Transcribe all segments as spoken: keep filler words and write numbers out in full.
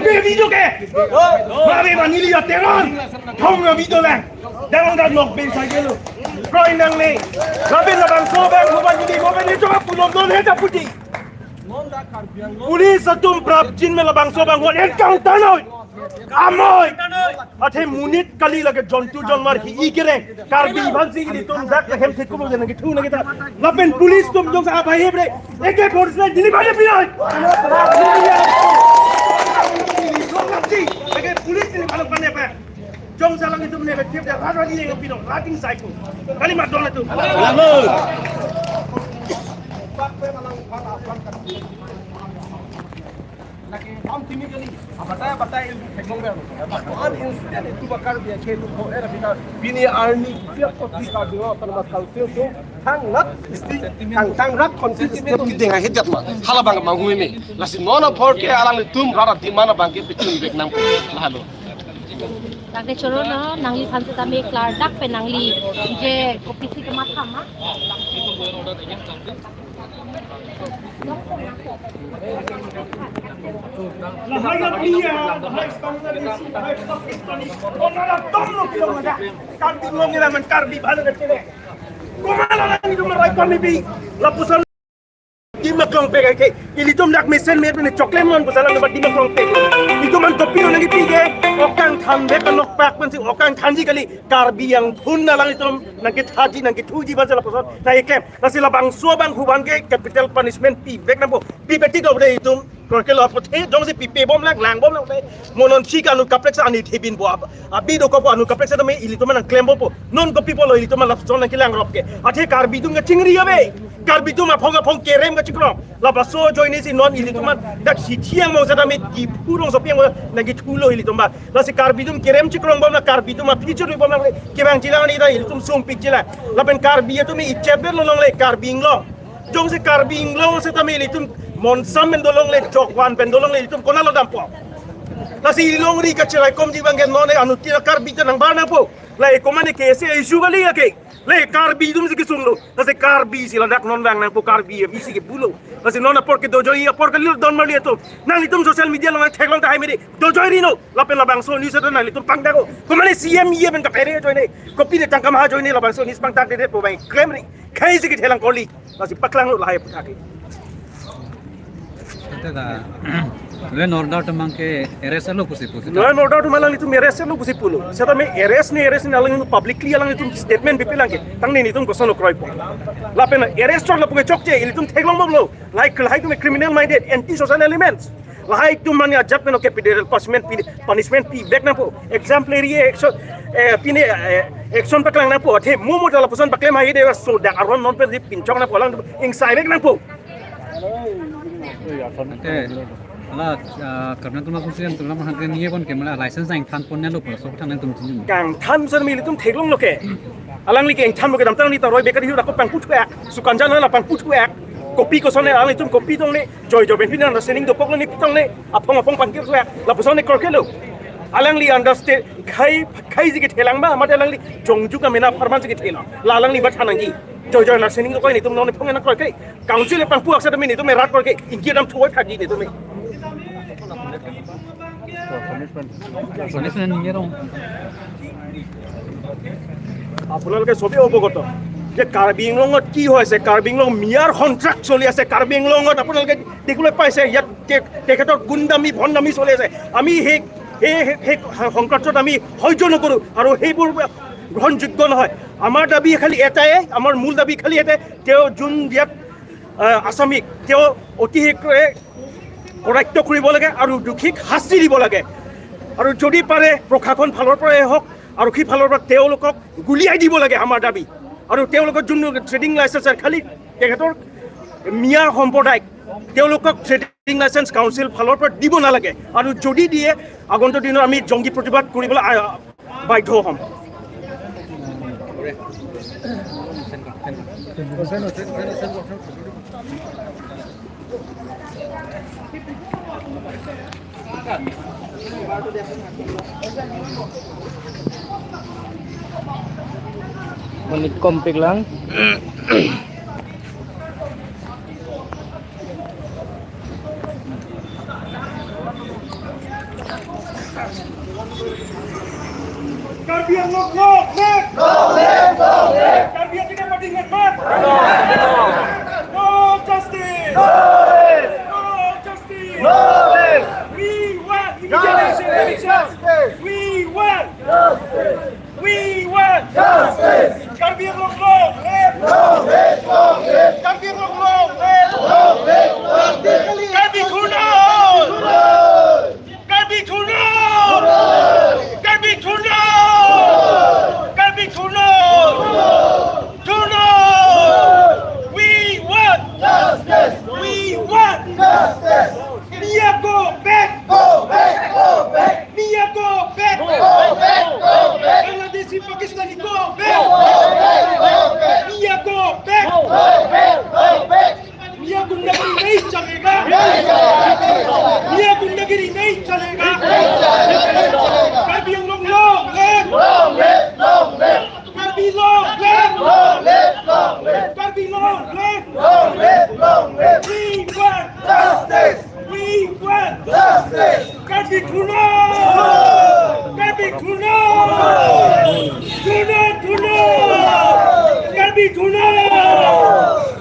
Video ke. Mari manili ya teron. Thong na video lang. Dang dang nok bin sa gelo. Kroi nangne. Lapen labangso abang huban judi mo ben ni choba pulom don he ta puti. Police atum prapjin me labangso abang huban en kang tanoi. Kamoi. Athe monit kali lake jontu jonwar hi i kereng. Karbi aphan si ilitum dak hem thek kumo jena kithu na kita. Lapen police atum jongsi abahep re. Eke force na dili bale pinoi. Eke police dili bale pane pa. Jongsi alanglitum ne thep da rara ni eke pinoi. Rating sai ko. Kalimat don atum. Lake tam timi kali, abatai abatai ilmu theklong ber. One incident itu bakar dia ke lu ho era bina bini arni dia ko tika dia autonomous council tu thangnat isti tang tang rak konti isti tu ding ahi jat ma. Hala bang ma hui mi. Lasi non apor ke alanglitum rara demand abang ke pichin bek nang lahalo. Lake choro no nangliphan setame klardak pen nangli je kopisi kematha ma. Lahai India, lahai Bangladeshi, lahai Pakistani, onara tom lo kilo mada. Karbi long ila man Karbi bhalo kachele. Kumala lang itu marai kami bi. Lapuson Dima Krongpek ake. Ilitum dak mesen met ne choklem non pusala lebat Dima Krongpek. Itum an kopi nang kipike. Okang than bek anok pak pensi okang thanji kali. Karbi Anglong alanglitum nangkethaji nangkethuji ba jala pusat nangkeklem. Lasi labangso abang huban ke capital punishment pivek nangpo. Pi beti do de itum. Kroke lo apot he jongsi pipe bom lang lang bom lang de. Mo non si ka anu kaprek sa ani thebin bo ab. Abi do ko po anu kaprek sa tame ilitum nangklem bompo. Non kopi pulo ilitum lapuson nangkelang rop ke. Athe Karbi atum kachingri abe. Karbi atum aphong aphong kerem kachikrong. Labangso ajoine si non ilitum an dak si thiang mo sa tame Diphu rongsopi mo nangkethulo ilitum ba. Lasi Karbi atum kerem chikrong bom na Karbi atum aphi churi bom na kevang chilang ni ta ilitum sumpik chilang. Lapen Karbi atum ichet ber longle Karbi Anglong. Jongsi Karbi Anglong setame ilitum monsam pen dolongle jokwan pen dolongle ilitum konatlo dampo. Lasi ilongri kacherai komji abang ke non e anuttin Karbi ta nangbar nangpo. La ekomane ke ese issue kali ake. Le Karbi atum si kesunglo. Lasi Karbi si ladak non vang nangpo Karbi isi ke bulo. Lasi non apor ke dojoi apor ke lil don marli atum. Nanglitum social media along theklong tahai mede. Dojoi rino. Lapen labangso news atum nanglitum pangdako. Komane C M ye ben kaphere ajoine. Kopi ne tangka maha ajoine labangso news pangdak de po bang klemri. Khai si kethelang koli. Lasi paklanglo lahai aputhak ke. Ante ta law and order atum abang ke arrest lo pusi pusi. Law and order atum alanglitum arrest lo pusi pulo. Setame arrest ne arrest ne alanglitum publicly alanglitum statement bipi lang ke. Tang ne netum koson lo kroipo. Lapen arrest lapu ke chokche ilitum theklong bomlo. Lahai lahai atum criminal minded anti social elements. Lahai atum mane ajat pen oke capital punishment pi punishment pivek nangpo. Exemplary action eh pine eh, action paklang nangpo. Athe mo mo lapuson paklem hai de so dak aron non pen pinchong nangpo alang ingsai vek nangpo. Ante la ah, Karbi Anglong Autonomous Council atum lam hangke niye pon ke mala license ang than pon nelo pon so than nang tum tum. Kangthan sar mi ilitum theklonglo ke. Alangli ke ingthanlo ke damtang ni ta roi bekari hu dako pangputhuak. Sukanjan la pangputhuak. Kopi koson ne alanglitum kopi tong ne. Joi joi ben pina na sening dopok lo ni pitong ne. Aphong aphong pangkir thuak. Lapuson ne kroke lo. Alangli understand khai khai si kethelang ba mate alangli jongju ka mena pharman si kethelang. La alangli ba thanangji. Joi joi na sening dopok netum non ne phong na kroke. Council e pangpu aksa tame netum erat korke ingki dam thuoi thakji netum e. Punishment niye rong. আপোনালোকে সবেই অৱগত যে কাৰ্বি আংলঙত কি হৈ আছে। কাৰ্বি আংলং মিয়াৰ সন্ত্ৰাস চলি আছে। কাৰ্বি আংলঙত আপোনালোকে দেখিবলৈ পাইছে ইয়াত তে- তেখেতৰ গুণ্ডামি ভণ্ডামি চলি আছে। আমি সেই সেই সেই- সেই সংক্ৰান্তত আমি সহ্য নকৰোঁ আৰু সেইবোৰ গ্ৰহণযোগ্য নহয়। আমাৰ দাবী খালি এটাই, আমাৰ মূল দাবী খালি এটাই, তেওঁ যোন ইয়াত আহ, আছামীক তেওঁ অতি শীঘ্ৰে কৰায়ত্ব কৰিব লাগে আৰু দোষীক শাস্তি দিব লাগে। আৰু যদি পাৰে প্ৰশাসন ফালৰ পৰাই হওক, আৰক্ষী ফালৰ পৰা তেওঁলোকক গুলীয়াই দিব লাগে আমাৰ দাবী। আৰু তেওঁলোকৰ যোন ট্ৰেডিং লাইচেন্স আছে, খালি তেখেতৰ মিয়া সম্প্ৰদায়ক তেওঁলোকক ট্ৰেডিং লাইচেন্স কাউন্সিল ফালৰ পৰা দিব নালাগে। আৰু যদি দিয়ে, আগন্তুক দিনত আমি জংগী প্ৰতিবাদ কৰিবলৈ আ- বাধ্য হ'ম। Menit kompik lang. Karbi Anglong long live! Long live, long live! Karbi Anglong party ngat mat! No justice! No justice! We want immediate election! We want! We want justice! Karbi Anglong long live! Long live, long live! Karbi Anglong long live! Long live, long live! Karbi Thurnon! Karbi Thurnon! Karbi Thurnon! Karbi Thurnon! Thurnon! We want justice! We want justice! Mia go back! Go back! Go back! Mia go back! Go back! Go back! Bangladeshi Pakistani go back! Go back! Go back! Mia go back! Go back! Go back! ये गुंडागिरी नहीं चलेगा। नहीं चलेगा। ये गुंडागिरी नहीं चलेगा। नहीं चलेगा। Karbi Anglong long live. Long live, long live. Karbi long live. Long live, long live. Karbi long live. Long live, long live. We want justice. We want justice. Karbi Thurnon. Karbi Thurnon. Thurnon, Thurnon. Karbi Thurnon.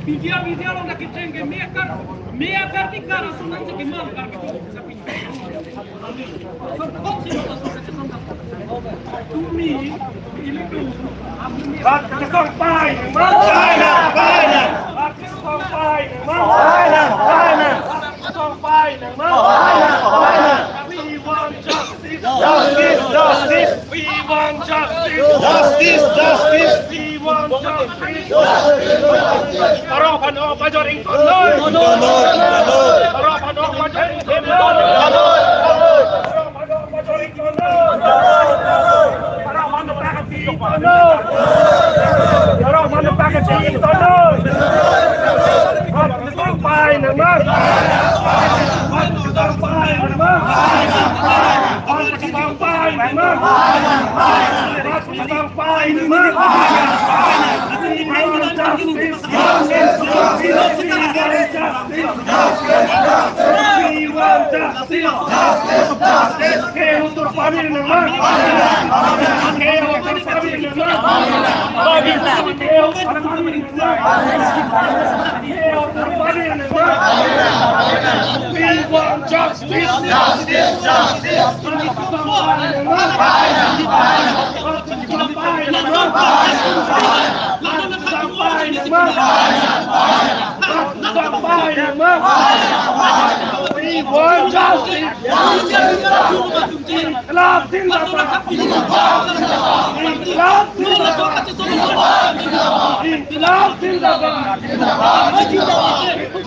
P D R, P D R along dak kecheng ke meyakar, meyakar tikar ason nang si kemal kar ke. Tumi, ili tu, Rat kesongpai, mana? Rat kesongpai, mana? Rat kesongpai, mana? We want justice. Justice, justice. We want justice. Justice, justice. We want justice. Arong pano pajor ington noi. Arong pano pajor ington noi. Arong pano pajor ington noi. Arong pano pajor ington noi. Arong pano pajor ington noi. Rat kesongpai, mana? Rat kesongpai, mana? Rat kesongpai, mana? Rat kesongpai, mana? We want justice, justice, justice. We want justice, justice, justice. We want justice, justice, justice. Kehut tur pamir, mana? Kehut tur pamir, mana? Kehut tur pamir, mana? We want justice, justice, justice. We want justice. Inqilab zindabad. Inqilab zindabad. Inqilab zindabad.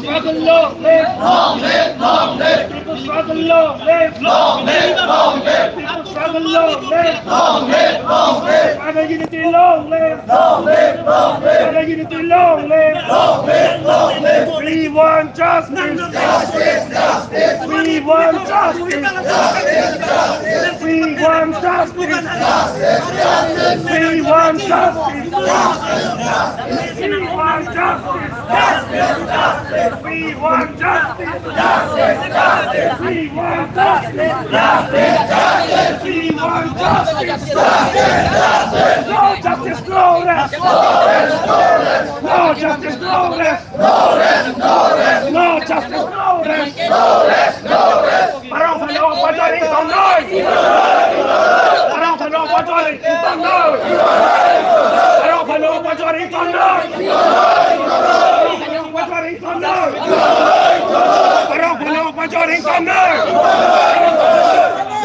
Struggle long live. Long live, long live. People struggle long live. Long live, long live. People struggle long live. Long live, long live. Tribal unity long live. Long live, long live. Tribal unity long live. Long live, long live. We want justice. Justice, justice. We want justice. Justice, justice. We want justice. Justice, justice. We want justice. Justice, justice. We want justice. Justice, justice. We want justice. Justice, justice. We want justice. Justice, justice. No justice, no rest. No justice, no rest. No rest, no rest. No justice, no rest. No rest, no rest. Arong pano pajor ington noi. Arong pano pajor ington noi. Arong pano pajor ington noi. Arong pano pajor ington noi. Arong pano pajor ington noi.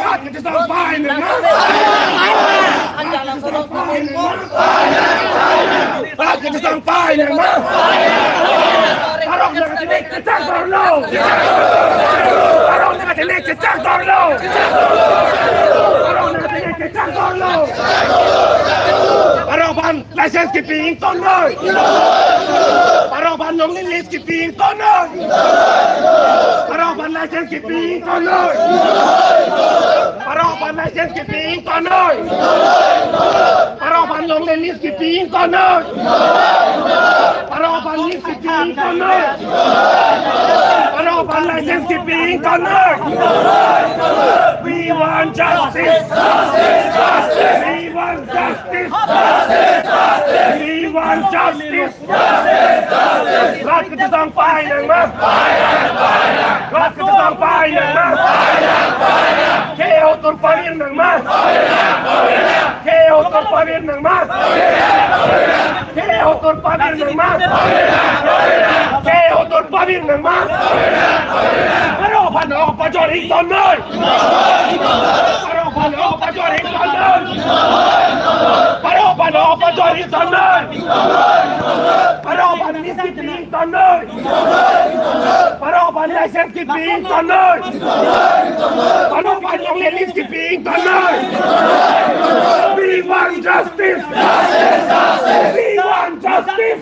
Rat kesongpai, mana? Rat kesongpai, mana? Rat kesongpai, mana? Parok nangkachini kechak dorlo. Parok nangkachini kechak dorlo. Parok nangkachini kechak dorlo. Parok aphan license kipi ingtonnoi. Parok aphan longlist kipi ingtonnoi. Parok aphan license kipi ingtonnoi. Parok aphan license kipi ingtonnoi. Parok aphan longlist kipi ingtonnoi. Parok aphan list kipi ingtonnoi. Parok aphan license kipi ingtonnoi. We want justice. We want justice. We want justice. Rat kachetong pahai nangma. Rat kachetong pahai nangma. Kehot atur pavir nangma. Kehot atur pavir nangma. Kehot atur pavir nangma. Kehot atur pavir nangma. Parok aphan ok pajor ingtonnoi. Parok aphan ok pajor ingtonnoi. Parok aphan ok pajor ingtonnoi. Parok aphan list kipi ingtonnoi. Parok aphan license kipi ingtonnoi. Parok aphan longlist kipi ingtonnoi. We want justice. We want justice.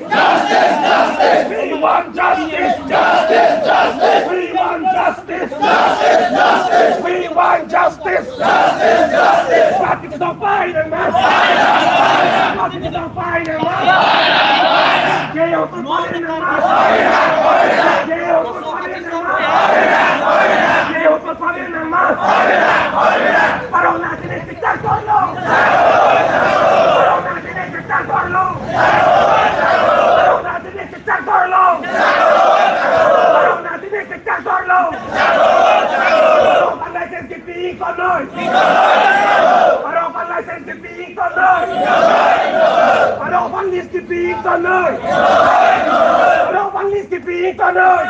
We want justice. We want justice. We want justice. Justice, justice. Rat kachetong pahai nangma. Rat kachetong pahai nangma. Kehot atur pavir nangma. Kehot atur pavir nangma. Kehot atur pavir nangma. Parok nangkachini kechak dorlo. Parok nangkachini kechak dorlo. Parok nangkachini kechak dorlo. Parok nangkachini kechak dorlo. Parok aphan license kipi ingtonnoi. Parok aphan license kipi ingtonnoi. Parok aphan list kipi ingtonnoi. Parok aphan list kipi ingtonnoi.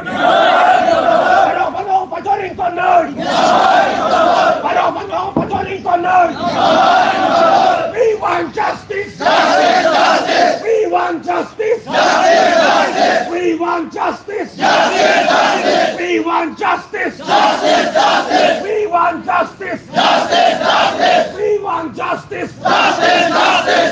Parok aphan ok pajor ingtonnoi. Parok aphan ok pajor ingtonnoi. We want justice. We want justice. We want justice. We want justice. We want justice. We want justice.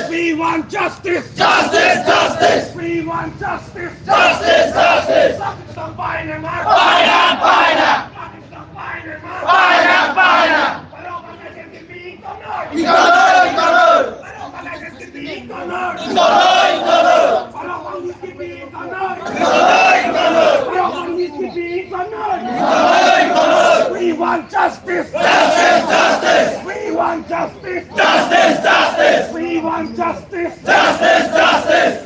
We want justice. Justice, justice. We want justice. Justice, justice. Rat kachetong pahai nangma. Pahai nang, pahai nang. Rat kachetong pahai nangma. Pahai nang, pahai nang. Parok aphan license kipi ingtonnoi. Ingtonnoi, ingtonnoi. Parok aphan license kipi ingtonnoi. Ingtonnoi, ingtonnoi. Parok aphan list kipi ingtonnoi. Ingtonnoi, ingtonnoi. Parok aphan list kipi ingtonnoi. Ingtonnoi, ingtonnoi. We want justice. Justice, justice. We want justice. Justice, justice. We want justice. Justice, justice.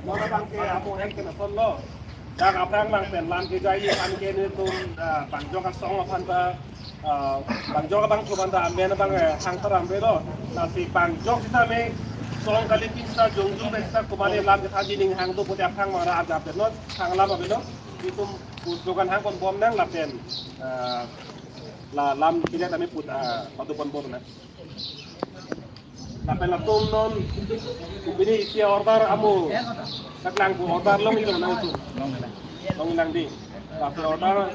Mona abangke apo hek kena son lo. Dak aphrang abang pen lam kejai aphan ke nelitum, ah, bangjok asong aphan ta, ah, bangjok abang chuban ta amen abang, eh, hang taram re lo. Lasi bangjok sitame song kali pin sita jongjung pen sita komatne lam kethanji ning hang do pute aphrang abang ra arjap pen non hang lam avelo. Itum slogan hang ponbom nang lapen, ah, la lam kejai tame put, ah, padu ponbom nang. Lapen latum non kopine isi order amo. Dak lang ko order long ilo nang itum. Long nang di. Lapen order.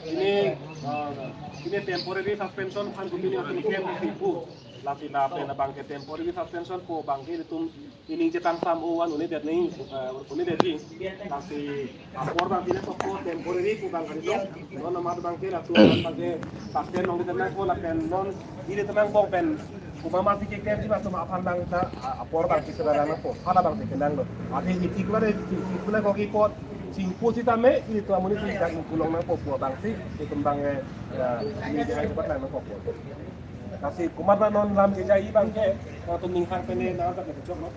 Ini, eh, ini temporary suspension aphan kopine itum kem si pu. Lasi lapen abangke temporary suspension pu abangke itum ining chetang sam o an une det ni, eh, une det ni. Lasi apor abang tine soko temporary pu abang kali dong. Non amat abangke latum abangke suspension nong di tenang ko lapen non ilitum angbong pen komat masi keklem ji ma atum aphan abang ta, ah, apor abang kisera nangpo. Hala abang si kenanglo. Adi itik la de itik la kogi pot. Chingpu sitame ilitum amonit si dak ingpu long nangpo pu abang si itum abang, eh, ya, ini dia cepat nangpo. Lasi komat ba non lam kejai abangke, latum ning hang pen ne nang tak kejok lo.